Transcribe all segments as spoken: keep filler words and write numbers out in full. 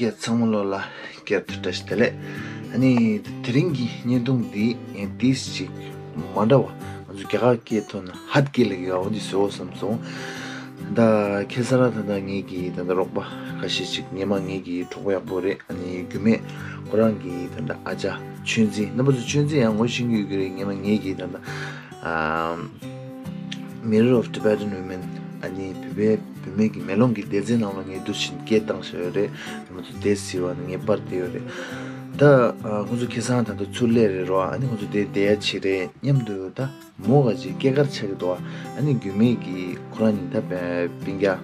ཡ་ཚང་མ་ལོ་ལ་བསྐྱར་དུ་བཀྲ་ཤིས་བདེ་ལེགས། ཨ་ནི་དེ་རིང་གི་བརྙན་ཐུང་འདི་ཡང་ཏིས་ཅིག་མ་འདྲ་བ། ང་ཚོ་རྒྱ་གར་སྐད་ཐོག་ན་ཧད་ཀི་ལབ་ཀྱི་ཡོད། འོ་འདི་བཟོ་བསམ་སོང་། ད་ཁ་སང་ར་ད་ལྟ་ངེད་ཀྱི་ད་ལྟ་རོགས་པ་ཁ་ཤས་ཅིག་སྔོན་མ་ངེད་ཀྱི་གྲོགས་པོ་ཡག་པོ་རེད། ཨ་ནི་རྒྱུད་སྨད་ཁོ་རང་གི་ད་ལྟ་ཨ་ཅག་ཆོས་འཛིན། རྣམ་པ་ཚོ་ཆོས་འཛིན་ཡང་ངོ་ཤེས་ཀྱི་ཡོད་ཀྱི་རེད། སྔོན་མ་ངེད་ཀྱི་ད་ལྟ་ཨ། Mirror of Tibetan Women། ཨ་ནི་བོད་པའི་བུད་མེད་ཀྱི་མེ་ལོང་གི་སྡེ་ཚན་ནང་ལ་ངས་འདུག་བཞིན་སྐད་བཏང་བཞག་ཡོད་རེད། ང་ཚོ་སྡེ་ཟེར་བ་ནི་ངས་པར་བལྟས་ཡོད་རེད། ད་ཨ་ང་ཚོ་ཁ་སང་ད་ལྟ་ཚུར་སླེབས་རེད་རོ། ཨ་ནི་ང་ཚོ་དེ་བསྡད་ཡ་བྱེད་རེད་སྙམ་དུ། ད་མོ་ག་ཅིག་སྐྱེས་སྐར་ཆགས་ཀྱི་འདུག་ཨ་ནི་རྒྱུད་སྨད་ཀྱི་ཁོ་རང་ཉིད་ད་སྤུན་ཀྱག་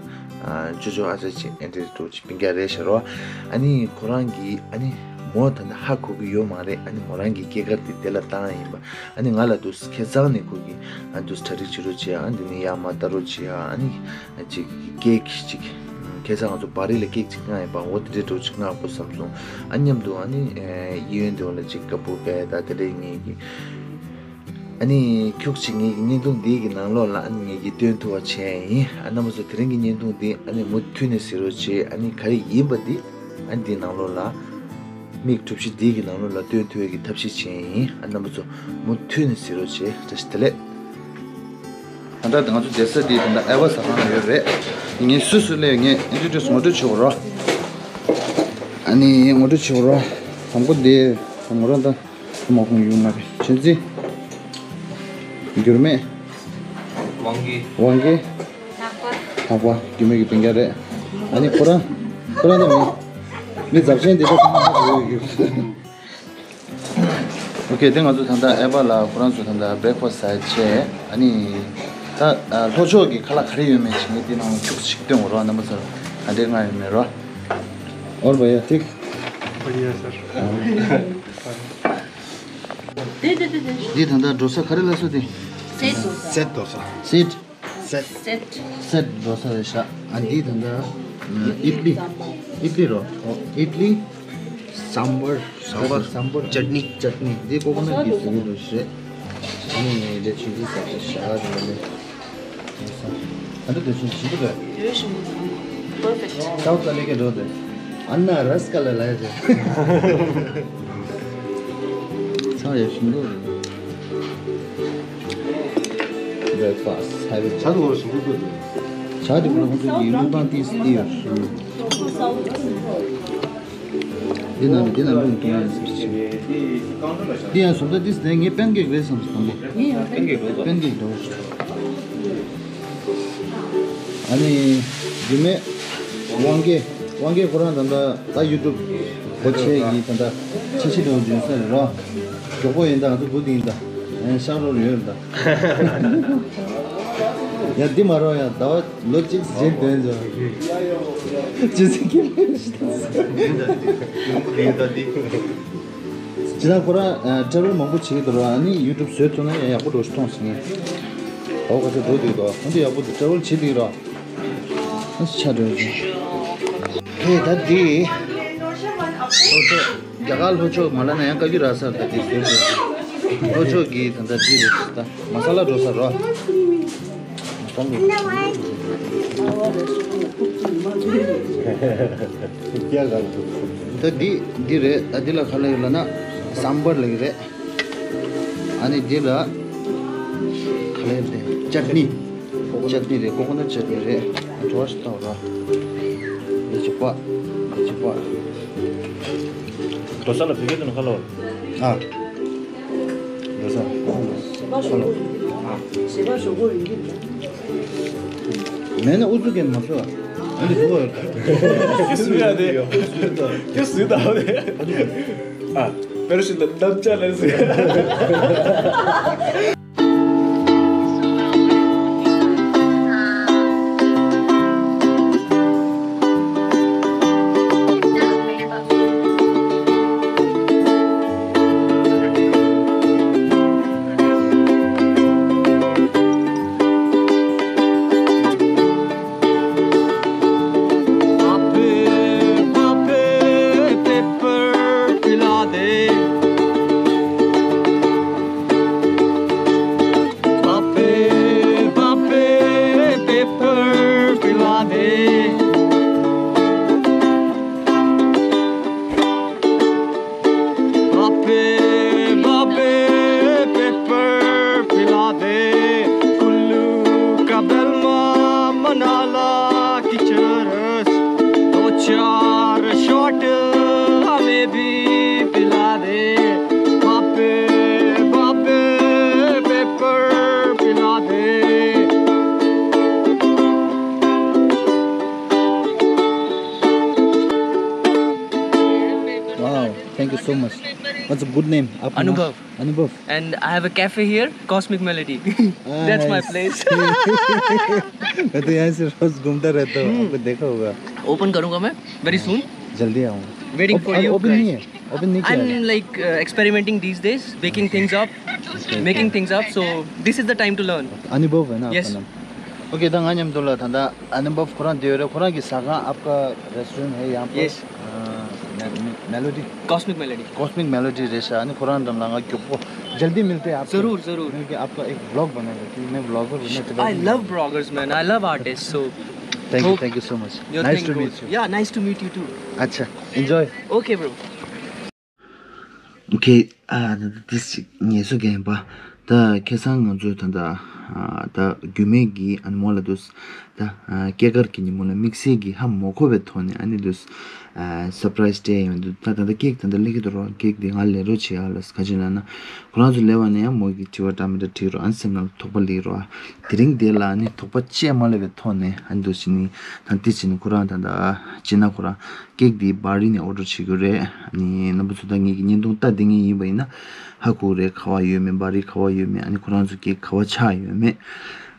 ཅོ་ཅོ་ཨ་ཅག་ཅིག་ཨེ་འདྲ་འདྲ་ཅིག་སྤུན་ཀྱག་རེད་ཤག་རོ། ཨ་ནི་ཁོ་རང་གིས་ཨ་ནི་མོ་ད་ལྟ་ཧ་གོ་གི་ཡོད་མ་རེད། ཨ་ནི་མོ་རང་གི་སྐྱེས་སྐར་དེ་དེ་ལ་བཏང་ཡིན་པ། ཨ་ནི་ང་ལ་འདུག་ཁ་སང་ནས་ཁོ་གིས་ཨ་འདུག་གྲ་སྒྲིག་བྱེད་རོགས་བྱེད་ཨ། འདི་ནས་ཡར་མར་ལྟ་རོགས་བྱེད་ཨ། ཨ་ནི་ཅིག་ཀེག་ཅིག་ཁ་སང་ང་ཚོ་བ་རི་ལ་ཀེག་ཅིག་བཀག་ཡིན་པ། འོ་དེ་འདྲའི་འདྲ་ཅིག་མངགས་དགོས་བསམ་སོང་། ཨ་མཉམ་དུ་ཨ་ནི་གཡས་གཡོན་དེ་བ་ལ་ཅིག་ཀ་པུ་པེ་ད་དེ་འདྲའི་ངེད་ཀྱི་ཨ་ནི་ཁྱུག་ཅིག་ངེད་ཀྱི་བརྙན་ཐུང་འདི་གི་ནང་ལོགས་ལ་ཨ་ནི་ངེད་ཀྱིས་སྟོན་ཐུབ་པ་བྱས་ཡིན། ཨ་རྣམ་པ་ཚོ་དེ་རིང་གི་བརྙན་ཐུང་འདི་ཨ་ནི་མུ་མཐུད་ནས་གཟིགས་རོགས་བྱེད། ཨ་ནི་ག་རེ་ཡིན་པ་འདི་ཨ་ནི་འདི་ནང་ལོགས་ལ། མིག་གྲུ་བཞི་འདི་གི་ནང་ལོགས་ལ་སྟོན་ཐུབ་ཡས་ཀྱི་ཐབས་ཤེས་བྱས་ཡིན། ཨ་རྣམ་པ་ཚོ་མུ་མཐུད་ནས་གཟིགས་རོགས་བྱེད། བཀྲ་ཤིས་བདེ་ལེགས། ད་ལྟ་ང་ཚོ་བསྡད་ས་འདི་ད་ལྟ་ཨེ་བ་ཟ་ཁང་ལ་ཡོད་རེད། ངས་སུ་སུ་སླེབས་ངས་ཨིན་ཊྲོ་ཌིའུ་སི་ངོ་སྤྲོད་བྱེད་དགོས་རོ། ཨ་ནི་ངོ་སྤྲོད་བྱེད་དགོས་རོ། དང་པོ་འདི་ངོ་རོ་ད་མ་ཁོང་ཡོང་མ་རེད། ཆུན་ཙི། འགྱུར་མེད། ཝང་གི། ཝང་གི། ལྷག་པ། ལྷག་པ་རྒྱུད་སྨད་ཀྱི་སྤུན་ཀྱག་རེད། ཨ་ནི་ཁོ་རང་ཁོ་རང་ད་མི་མི་ཛབ་ཆེན་འདི་ད་ཚང་མ་ཧ་གོ་ཡོད་ཀྱི། ཨོ་ཁེ། དེ་ང་ཚོ་ད་ལྟ་ཨེ་བ་ལ་ཁོ་རང་ཚོ་ད་ལྟ་བྷེ་རེག་ཕ་སི་ཟ་བྱས། ཨ་ནི་ད་ལྷོ་ཕྱོགས་ཀྱི་ཁ་ལག་ག་རེ་ཡོད་མེད་ཅིག་ངས་དེ་ནང་ཁྱུག་ཅིག་སྟོན་དགོས་རོགས། རྣམ་པ་ཚོར་ག་འདྲའི་མངགས་ཡོད་མེད་རོགས། और भैया ठीक? बढ़िया सर। དེ་དེ་དེ་དེ། འདི་ད་ལྟ་འགྲོ་ས་ག་རེ་ལབ་སོང་དེ། སེད། སེད་འགྲོ་ས། སེད། སེད། སེད། སེད་འགྲོ་ས་རེད་ཤག་ཨ་འདི་ད་ལྟ་ཨིད་ལི། ཨིད་ལི་རོ། ཨིད་ལི། སམ་བར། སམ་བར། སམ་བར། ཅཊ་ནི། ཅཊ་ནི། འདི་ཀོ་ཀོ་ནཊ་གི་ཟེར་གི་འདུག་ཤག་ཨ་ནི་འདི་ཆུ་ཚོད་ཟ་ཆ་ཤག་ཨ་འདི་ལ་ནི། ཨ་འདི་འདི་ཆུ་ཆུ་འདུག་གས། འདི་ཞིམ་པོ་འདུག Perfect. South America road. Anna rascala la. ཚང་ཡ་ཞིམ་པོ་རེད། Breakfast. ཧ་ལས་ཆ་དུ་བོར་ཞིམ་པོ་འདུག་ཆ་དུ་བོར་ཁོང་ཚོ་ཡིན་ལུང་པང་ཏིས་ཏིས་ཡོད། འདི་ནང་འདི་ནང་ལུང་ཏིས་ཡོད། འདི་ཡང་བཟོ་ལྟ་ཏིས་དེ་ངའི་པན་ཀེག་རེད་བསམ་སོང་། པན་ཀེག་རེད། པན་ཀེག་འདྲ་བོ་ཞིག་ཨ་ནི་རྒྱུད་སྨད་དབང་རྒྱལ། དབང་རྒྱལ་ཁོ་རང་ད་ལྟ་ད་ཡུ་ཊུབ་སྒོ་ཕྱེ་ཡིན། ད་ལྟ་ཕྱི་ཕྱི་འགྲོ་འཇོན་ས་རེད་རོ། མགྱོགས་པོ་ཡིན། ད་ང་ཚོ་སྒུག་བསྡད་ཡིན། ད་ཨེ་ཤག་རོ་ཡོད་རེད། ད་ཡ་འདི་མ་རོ། ཡ་ཟླ་བ་ལོ་གཅིག་རྗེས་འདོན་ཆོག་ཇི་སྲིད་ཀྱི་ལས་ཞིག་ད། ཇི་ལྟར་ཁོ་རང་ཨ་ཊེ་རོལ་མང་པོ་བྱེད་ཀྱི་འདུག་ར། ཨ་ནི་ཡུ་ཊུབ་བཟོས་ཐུབ་ན་ཡང་ཡག་པོ་འགྲོ་ཞིག་མཐོང་སོང་ངས། འོ་ག་ཚོད་འགྲོ་འདུག་དོ། ཨ་འདི་ཡག་པོ་འདུག་ཊེ་རོལ་བྱེད་འདུག་ར། ཨ་ཆ་འགྲོ་ཞིག་ཧེ་ད་འདི་ལྷོ་ཕྱོགས་རྒྱ་གར་ལྷོ་ཕྱོགས་མ་ལ་ན་ཡང་བཀའ་བརྒྱུད་ར་ས་ད་འདི་བཟོས་འདུག་ལྷོ་ཕྱོགས་ཀྱི་ད་ད་འདི་རེད། ད་མ་ས་ལ་འགྲོ་ས་ར། ད་འདི་འདི་རེད། ད་འདི་ལ་ག་ལབ་ཡོད་ལབ་ན་སམ་བར་ལབ་ཀྱི་རེད། ཨ་ནི་འདི་ལ་ག་ལབ་ཡོད་དེ་ཅཊ་ནི། ཅཊ་ནི་རེད། ཀོ་ཀོ་ནཊ་ཅཊ་ནི་རེད། ཨ་བྲོ་བ་ཞིག་བཏང་ར། འདི་གཅིག་པ། འདི་གཅིག་པ། འགྲོ་ས་ལ་བོད་སྐད་དུ་ནི་ག་ལབ་ཨ། འགྲོ་ས། བྱེད་པ་ཞོག་པོ་ཡིན་གྱི་རེད། བྱེད་པ་ཞོག་པོ་ཡིན་གྱི་རེད། མེད་ན་ཨུ་ཚུགས་མཁན་མ་བཟོ། ཨ་ནི་བཟོ་བ་ཡོད། ཁྱི་སུ་ཡ་དེ། ཁྱི་སུ་ད་བ་དེ། ཨ། པེ་ར་ཤུ་ཊི་ལ་གནམ་ལྕགས་ལ་ཟེར། So much. What's a good name? आपका नाम? अनुभव। अनुभव। And I have a cafe here, Cosmic Melody. That's my place. मैं तो यहाँ से रोज घूमता रहता हूँ, आपको देखा होगा। ओपन करूंगा मैं very soon। जल्दी आऊंगा। Waiting for you guys. Open नहीं है, ओपन नहीं किया है। I'm like uh, experimenting these days, making things up, making things up. So this is the time to learn. अनुभव है ना आपका नाम? ओके, ད་ང་མཉམ་དུ་ལ་ད་ལྟ་ཨ་ནི་བབ་ཁོ་རང་བསྡད་ཡོད་རེད། ཁོ་རང་གི་ཟ་ཁང་आपका रेस्टोरेंट है यहाँ पर? Yes. Melody. Cosmic melody. Cosmic melody རེད་ཤག་ཨ་ནི་ཁོ་རང་འགྲམ་ལ་ང་མགྱོགས་པོ། जल्दी मिलते हैं आपसे। ज़रूर, ज़रूर। मैं कि आपका एक व्लॉग बनाएगा कि मैं व्लॉगर हूँ, मैं तो I love vloggers, man. I love artists. So I hope thank you so much. Your nice thing to meet goes. You. Yeah, nice to meet you too. अच्छा, enjoy. Okay, bro. ཨོ་ཁེ། ཨ་ད་ད་ཏིས་ཅིག་ངལ་གསོ་རྒྱག་ཡིན་པ། ད་ཁ་སང་ང་ཚོས་ད་ད་ཨ་ད་རྒྱུད་སྨད་ཀྱི་ཨ་ནི་མོ་ལ་དུས་ད་ཨ་སྐྱེས་སྐར་གྱི་ཉིན་མོ་ལ་དམིགས་བསལ་གྱི་ཧ་མ་གོ་བའི་ཐོག་ནས་ཨ་ནི་དུས་ཨ་སར་པ་རའི་སི་སྤྲད་ཡོང་དུས། ད་ད་ད་ཀེག་ད་ད་སླེབས་ཀྱི་འདུག་རོ། ཀེག་འདི་ང་ལས་རོགས་བྱེད་ཡ་ལ་ག་ཅི་ལབ་ན། ཁོ་རང་ཚོ་སླེབས་པ་ནས་ཡང་མོ་གི་དྲི་བ་འདྲ་མི་འདྲ་དྲིས་རོ། ཨ་ནི་སེམས་ནང་ལ་དོགས་པ་སླེབས་རོ། དེ་རིང་དེ་ལ་ཨ་ནི་དོགས་པ་བཅད་མ་སླེབས་པའི་ཐོག་ནས་ཨ་ནི་དུས་ཕྱིན་ནི་ད་ཏིས་ཕྱིན་ནི་ཁོ་རང་ད་ད་ཅི་ན་ཁོ་རང་། ཀེག་འདི་པ་རི་ནས་ཨོ་ཌར་བྱེད་རྒྱུ་རེད། ཨ་ནི་རྣམ་པ་ཚོ་ད་ངེད་ཀྱི་བརྙན་ཐུང་ལྟ་བསྡད་མཁན་ཡིན་པ་ཡིན་ན་ཧ་གོ་རེད། ག་བ་ཡོད་མེད། པ་རི་ག་བ་ཡོད་མེད། ཨ་ནི་ཁོ་རང་ཚོ་ཀེག་ག་བ་ཆགས་ཡོད་མེད།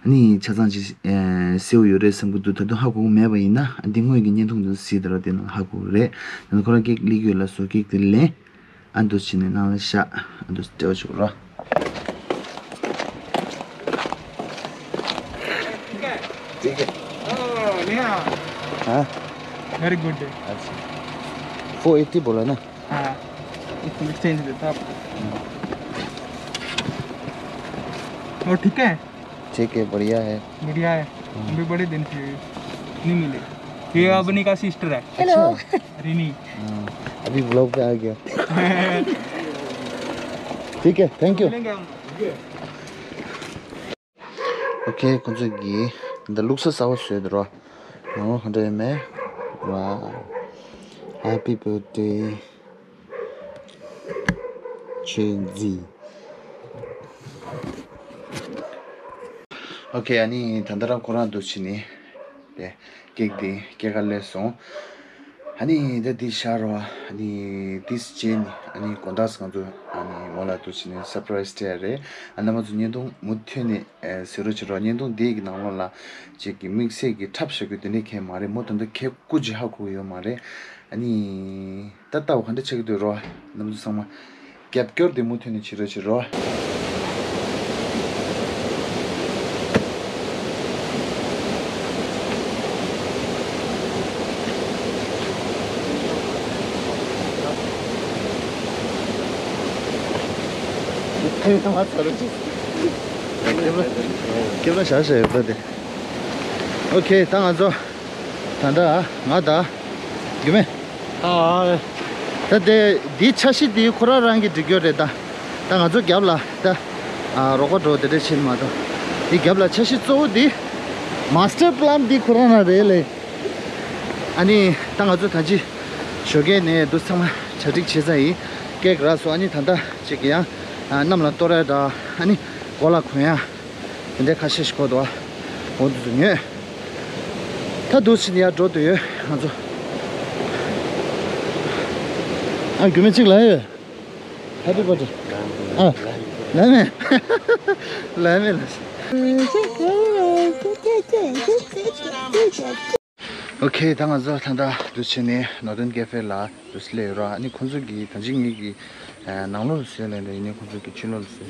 ཨ་ནི་ཆ་ཚང་ཅིག་ཨེ་གསལ་པོ་ཡོད་རེད་བསམ་གྱི་འདུག་ད་དུང་ཧ་གོ་གི་མེད་པ་ཡིན་ན་ཨ་འདི་སྔོན་གྱི་བརྙན་ཐུང་དེ་ཚོ་གཟིགས་དང་ར། དེ་ནང་ཧ་གོ་གི་རེད། ད་ནི་ཁོ་རང་ཀེག་སླེབས་ཀྱི་ཡོད་ལབ་སོང་། ཀེག་དེ་ལེན། ཨ་འདུ་བྱས་ནས་ནང་ལ་བཞག་ཨ་འདུ་སྤྲད་པ་བྱུག་རོ། ठीक है। ओ, नेहा। हाँ। Very good day। अच्छा। Four eighty बोला ना? हाँ। इसको एक्सचेंज देता आपको। और ठीक है? ठीक है, बढ़िया है। बढ़िया है। हाँ। हम भी बड़े दिन से नहीं मिले। ये अबनी का सिस्टर है। हेलो। अच्छा। रिनी। हाँ, अभी ब्लॉग पे आ गया। ठीक है, थैंक यू। मिलेंगे हम। ཨོ་ཁེ། ཁོང་ཚོ་གིས་འདི་ལུགས་སྲོལ་གསར་པ་བཟོས་འདུག་རོ། ཨོ་ག་འདྲ་ཡོད་མེད། Wow, happy birthday to you. ཨོ་ཁེ། ཨ་ནི་ད་ལྟ་རང་ཁོ་རང་འདུ་བྱས་ནི། དེ་ཀེག་དེ་སྐྱེས་སྐར་སླེབས་སོང་། ཨ་ནི་ད་འདི་ཤར་བ། ཨ་ནི་ཏིས་བྱས་ནི། ཨ་ནི་དགོང་དག་ང་ཚོ་ཨ་ནི་མོ་ལ་འདུ་བྱས་ནི་སར་པ་རའི་སི་སྤྲད་རེད། ཨ་རྣམ་པ་ཚོ་བརྙན་ཐུང་མུ་མཐུད་ནས་ཨེ་གཟིགས་རོགས་བྱེད་རོགས། བརྙན་ཐུང་འདི་གི་ནང་ལོགས་ལ་ཅིག་གི་དམིགས་བསལ་གྱི་འཁྲབ་བཞག་རྒྱུ་དེ་འདྲ་གང་མ་རེད། མོ་ད་ལྟ་ཁེ་སྐུ་ཅིག་ཧ་གོ་ཡོད་མ་རེད། ཨ་ནི་ད་ལྟ་བ་ག་འདྲ་ཆགས་ཀྱི་འདུག་རོ། རྣམ་པ་ཚོ་ཚང་མ་རྒྱབ་སྐྱོར་དེ་མུ་མཐུད་ནས་བྱེད་རོགས་བྱེད་རོགས། ཁེབས་ལ་ཤ་ཤ་ཡོད་པ་དེ། ཨོ་ཁེ། ད་ང་ཚོ་ད་ལྟ་ང་དང་རྒྱུད་སྨད། ཨ། ད་དེ་འདི་འཆར་གཞི་འདི་ཁོ་རང་རང་གིས་སྒྲིག་རྒྱུ་རེད་ད། ད་ང་ཚོ་རྒྱབ་ལ་ད་ཨ་རོགས་པ་འགྲོ་དེ་འདྲ་བྱེད་མ་གཏོགས། འདི་རྒྱབ་ལ་འཆར་གཞི་གཙོ་བོ་འདི། མ་སི་ཊར་པི་ལན་འདི་ཁོ་རང་རང་རེད་ལེ། ཨ་ནི་ད་ང་ཚོ་ད་ཅི་ཞོགས་ཀས་ནས་འདུག་ཚང་མ་གྲ་སྒྲིག་བྱས་ཚར་ཡིན། ཀེག་རག་སོང་། ཨ་ནི་ད་ལྟ་ཅིག་ཡང་ཨ་གནམ་ལ་གཏོར་ཡ་འདྲ། ཨ་ནི་མགོ་ལ་གོན་ཡ་དེ་འདྲའི་ཁ་ཤས་ཤིག་གོ་འདུག་ཨ། འོ་འདུག་ཚོ་ཉོས། ད་འདུག་ཕྱིན་ཡར་འགྲོ་འདོད་ཡོད་ང་ཚོ། ཨ་རྒྱུད་སྨད་ཅིག་ལ་ཡོད། Happy birthday. ཨ། ལ་མེ། ལ་མེ་ལ། ཨོ་ཁེ། ད་ང་ཚོ་ད་ལྟ་འདུག་བྱས་ནས་ནོར་ཏན་ཀེ་ཧྥེ་ལ་འདུག་སླེབས་ཡོད་ར། ཨ་ནི་ཁོང་ཚོ་གིས་ད་ཅི་ངེད་ཀྱི་ནང་ལོགས་ལ་བཟོས་ལབ་ནས། ཡིན་ནའི་ཁོང་ཚོ་གིས་ཕྱི་ལོགས་ལ་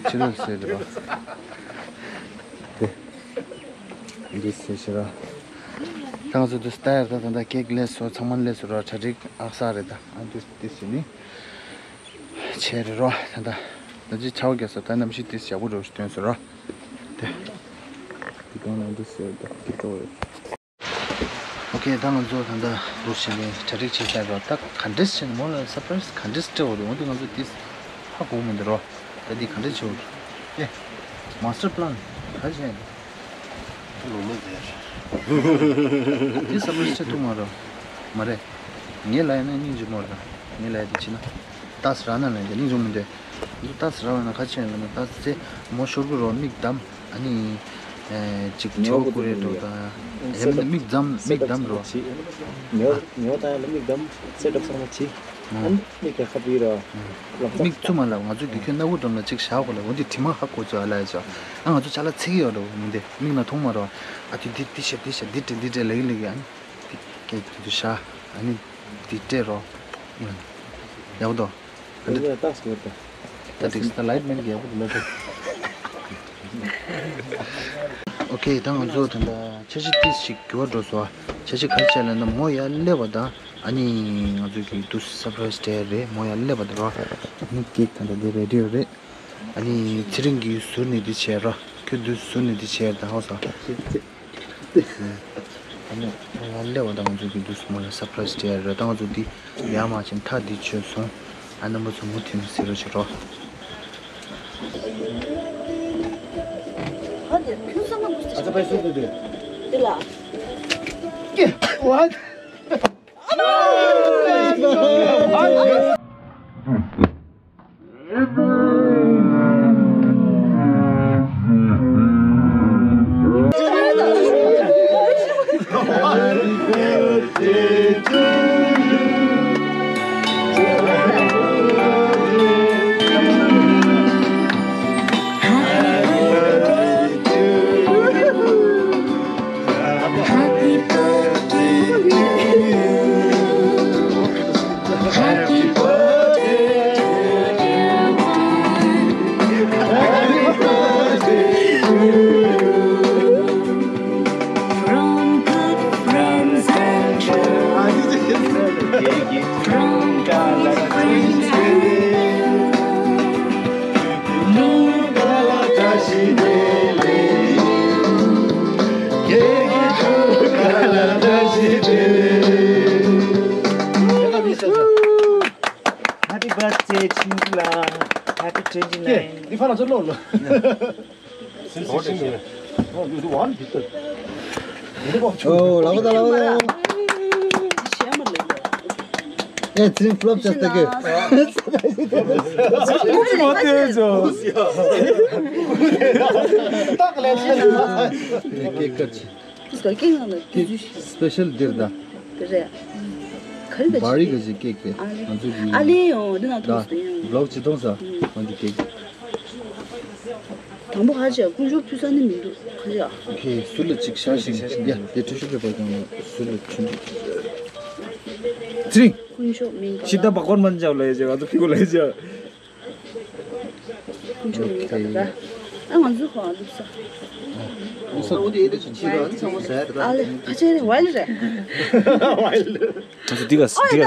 བཟོས། ཕྱི་ལོགས་ལ་བཟོས་འདུག་ར། དེ་འདུག་བྱས་ཤི་ར། ད་ང་ཚོ་འདུག་སྟ་ཡར་ད་ད་ལྟ་ཀེག་སླེབས་སོང་། ཚང་མ་སླེབས་སོང་ར། གྲ་སྒྲིག་ཨག་ས་རེད་ད། ཨ་འདུག་འདུག་བྱས་ནི། བྱས་རེད་རོ། ད་ལྟ་ད་ཅི་ཆར་པ་བརྒྱབ་སོང་། ད་གནམ་གཤིས་ཏིས་ཡག་པོ་འགྲོ་ཞིག་སྟོན་སོང་རོ། དེ་དེ་གང་ལ་འདུག་ཟེར་ད་དེ་འགྲོ་རེད། ཨོ་ཁེ། ད་ང་ཚོ་ད་ལྟ་འདུག་བྱས་ནས་གྲ་སྒྲིག་བྱས་ཚར་རོ། ད་ག་འདྲས་བྱས་ནས་མོ་ལ་སར་པ་རའི་སི་ག་འདྲས་སྤྲད་འོ་རེད། འོ་འདུག་ང་ཚོ་ཏིས་ཧ་གོ་མི་འདུག་རོ། ད་འདི་ག་འདྲས་བྱེད་འོ་རེད། ཨེ། མ་སི་ཊར་པི་ལན་ག་རེ་བྱས་ཡིན། ལོ་མ་དེར། དེ་སར་པ་རའི་སི་ཆེ་ཐུག་མ་རོ། མ་རེད། ངས་ལ་ཡ་ན་སྙིང་རྗེ་མོ་ར། ངས་ལ་ཡ་དེ་ཕྱི་ན། ཏཱས་ར་ན་ལ་ཡ་དེ་སྙིང་རྗེ་མོ་འདི། ཏཱས་ར་བ་ན་ཁ་ཆེ་ལ་ན་ཏཱས་ཚེ་མོ་ཤོར་གི་རོ། མིག་བསྡམ། ཨ་ནི། ཨེ། ཅིག་ཆེ་བོ་ཀུ་རེ་འགྲོ་ད། ཡ་མིན་མིག་བསྡམ་མིག་བསྡམ་རོ། ཉོ་ཉོ་ད་ཡ་ལ་མིག་བསྡམ། སེ་ཊབ་ཚང་མ་བྱེད། ཨ་ནི་མིག་ག་ཁ་བི་ར། ལབ་མིག་བཙུམ་མ་ལབ། ང་ཚོ་རྒྱུ་ཁྱོད་སྣ་ཁུག་འགྲམ་ལ་ཅིག་བཞག་གོ་ལ། འོ་འདི་དྲི་མ་ཧ་གོ་ཚོད་ཨ་ལ་ཡ་ཅོ། ཨ་ང་ཚོ་ཅ་ལག་ཚིག་གི་ཡོད་རེད། འོ་མི་འདི་མིག་ན་མཐོང་མ་རོ། ཨ་དེ་འདི་འདི་ཤ་འདི་ཤ་འདི་སྤྲད་འདི་སྤྲད་ལེགས་ལེགས། ཨ་ནི་འདི་སྐད་དུ་དུ་ཤ། ཨ་ནི་འདི་སྤྲད་རོ། ཡག་པོ་འདུག་ད་ཏག་ཏག་ལའིཊ་མེན་གི་ཡག་པོ་འདུག་ལ། ཨོ་ཁེ། ད་ང་ཚོ་ད་ལྟ་འཆར་གཞི་ཏིས་ཞིག་འགྱུར་བ་འགྲོ་སོང་། འཆར་གཞི་ག་རེ་བྱས་ལབ་ན་མོ་ཡར་སླེབས་པ་དང་ཨ་ནི་ང་ཚོ་གི་འདུག་སེ་སར་པ་རའི་སི་སྤྲད་རེད། མོ་ཡར་སླེབས་པ་དང་རོ། ཨ་ནི་ཀེག་ད་ལྟ་འདི་རེ་ཌི་ཡོད་རེད། ཨ་ནི་ཚེ་རིང་གིས་ཟུར་ནས་འདི་བྱས་རོ། ཁྱོད་འདུག་ཟུར་ནས་འདི་བྱས་ད་ཧོ་སོ། ཨ་ནི་ང་སླེབས་པ་དང་ང་ཚོ་གི་འདུག་སེ་མོ་ལ་སར་པ་རའི་སི་སྤྲད་རོ། ད་ང་ཚོ་འདི་ཡར་མར་ཕྱིན་མཐའ་འདི་ཆོད་སོང་། ཨ་རྣམ་པ་ཚོ་མུ་མཐུད་ནས་གཟིགས་རོགས་བྱེད་རོགས། ཨ་ཙི་ཕན་སོང་མ་འདུག་ཨ་ཙི་ཕན་སོང་འདུག་དེ། དེ་ལ། ཀེ། What? Happy birthday, Chintu la. Happy twenty nine. ཨོ་ལགས་པ་ད་ལགས་པ་ད། ཨེ་ཚིམ་ཕློབ་ཅེས་ཏེ་གེ། ཀེག་ཀར་ཆི། ཀེག་སི་པེ་ཤལ་འདིར་ད། རེད། ག་རེ་ག་བར་རི་ག་ཅི་ཀེག་དེ། ང་ཚོ་གི་ཨ་ལེ་ཡོང་འདི་ན་ཐོག་སྟེ་ཡོང་། བློག་ཅི་གཏོང་ས་ང་ཚོ་ཀེག་དང་པོ་ཧ་ཅང་དཀོན་མཆོག་ཕུལ་ས་ནི་མི་འདུག་ཁ་ཡ། ཁེ་སུ་ལ་ཅིག་ཤ་ཞིག་ཡ་དེ་ཁྲུ་ཤུ་རེ་པ་ཀྱང་ལ་སུ་ལ་ཆུན་ཚེ་རིང་། དཀོན་མཆོག་མིང་ག་ཤི་ད་ལ་བ་ཀོན་མན་ཅའོ་ལ་ཡ་ཅག་ང་ཚོ་ཕི་གོ་ལ་ཡ་ཅག་དཀོན་མཆོག་མིང་ག་ལ་ར། ཨ་ང་ཚོ་ཁོ་ཨ་ལུག་ས། ཨ་ལེ་ཕ་ཆེ་རེ་ཝའི་ལི་རེད། ང་ཚོ་འདི་ག་འདི་ག་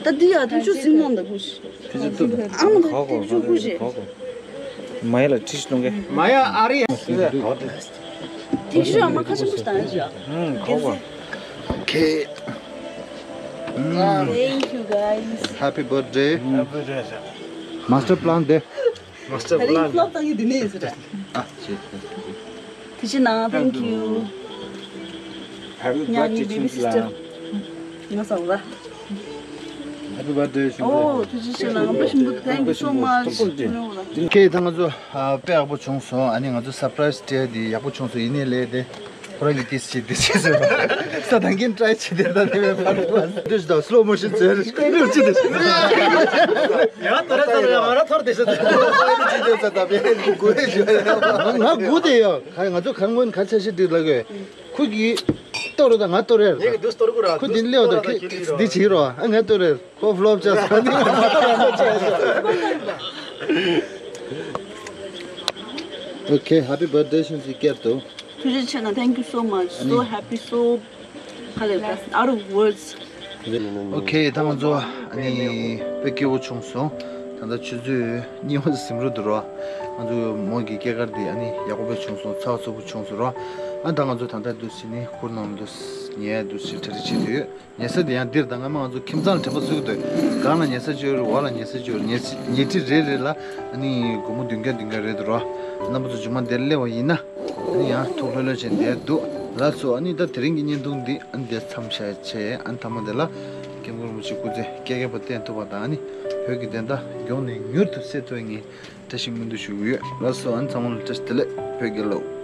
ད་འདི་ཡ་དུས་ཆུ་སིང་ནང་ད་ཁུ་ཤི། དེ་ཚོ་ཏུ། ཨ་མ་ད་དུས་ཆུ་ཁུ་ཤི། མ་ཡ་ལ་ཁྲིས་གཏོང་གེ། མ་ཡ་ཨ་རི། དུས་ཆུ་ཨ་མ་ཁ་ཆེན་པོ་ཞིག་དང་ཡ། ཁོ་ཁོ། Okay. Thank you guys. Happy birthday. Master plan དེ། Master plan. ཕློབ་བཏང་གི་འདི་ནས་ཟེར། ཨ་ཅེ། དེ་ཕྱི་ནང་thank you. Happy birthday, baby sister. ང་སང་ལ། Happy birthday. ཨོ་དེ་ཕྱི་ནང་པ་ཤིན་པོ་thank you so much. Okay, ད་ང་ཚོ་དཔེ་ཡག་པོ་བྱུང་སོང་། ཨ་ནི་ང་ཚོ་surprise སྤྲད་དེ་ཡག་པོ་བྱུང་སོང་། ཡིན་ནའི་ལས་དེ། ཁོ་རང་གིས་དེ་བྱེད་དེ་བྱེད་ཟེར་བ། ས་དང་གིན་ཊ་རའི་བྱེད་དེ་ད་དེ་བས་ཕར་བ། དེ་ཞིག་དང་slow motion བྱས་རེ་སྐད་རིབ་བྱེད་དེ་བྱེད། ཡང་དོ་རེ་ཚར་ཡང་ང་རང་ཐོར་དེ་བྱེད་དེ། ང་དགུ་དེ་ཡང་ང་ཚོ་གང་ངོས་ཁ་ཆ་ཤི་དེ་ལ་གོས་ཁོ་གིས་གཏོར་རོ་དང་ང་གཏོར་རེ། ཁོ་དེ་ལེའོ་དང་ཁེ་འདི་བྱེད་རོ། ཨ་ང་གཏོར་རེ། ཁོ་ཕློབ་བྱས་སོང་། Okay, happy birthday ཤིན་ཅི་སྐྱར་དུ། ཐུགས་རྗེ་ཆེ་གནང་། Thank you so much. So happy, so ཧ་ལས་པ། Out of words. Okay, ད་ང་ཚོ་ཨ་ནི་དཔེ་སྐྱིད་པོ་བྱུང་སོང་། ད་ལྟ་ཆུ་ཚོད་གཉིས་པ་ཟིན་རུ་འདུག་རོ། ང་ཚོ་མོ་གི་སྐྱེས་སྐར་འདི་ཨ་ནི་ཡག་པོ་དཔེ་བྱུང་སོང་། ཚགས་ཚུད་པོ་བྱུང་སོང་རོ། ཨ་ད་ང་ཚོ་ད་ལྟ་འདུག་སེ་ནི་གུར་ནང་འདུག་ཉལ་འདུག་སེ་གྲ་སྒྲིག་བྱེད་དུས། ཉལ་ས་དེ་ཡང་འདིར་དང་། སྔ་མ་ང་ཚོ་ཁྱིམ་ཚང་ལ་དྲན་པ་གསོས་ཀྱི་འདུག་སྒང་ལ་ཉལ་ས་ཅིག་ཡོད་རེད། འོག་ལ་ཉལ་ས་ཅིག་ཡོད་རེད། ཉལ་ཉལ་ཁྲི་རེ་རེ་ལ་ཨ་ནི་སྒོར་མོ་བདུན་བརྒྱ་བདུན་བརྒྱ་རེད་འདུག་རོ། རྣམ་པ་ཚོ་མཇུག་མ་འདིར་སླེབས་པ་ཡིན་ན་ཨ་ནི་ཡང་ཐུགས་ལྷོད་ལྷོད་བྱས་བསྡད་འདུག་ལགས་སོ། ཨ་ནི་ད་དེ་རིང་གི་བརྙན་ཐུང་འདི་ཨ་ནི་འདིར་མཚམས་བཞག་བྱས། ཨ་ནི་མཐའ་མ་དེ་ལ་སྐྱབས་མགོན་རིན་པོ་ཆེ་སྐུ་ཚེ་བསྐལ་བརྒྱར་བརྟན་ཐུབ་པ་དང་། ཨ་ནི་བོད་ཀྱི་བདེན་མཐའ་མགྱོགས་ནས་མྱུར་དུ་གསལ་ཐུབ་པའི་ངས་བཀྲ་ཤིས་སྨོན་འདུན་ཞུ་གི་ཡོད། ལགས་སོ། ཨ་ནི་ཚང་མ་ལ་བཀྲ་ཤིས་བདེ་ལེགས། བོད་རྒྱལ་ལོ།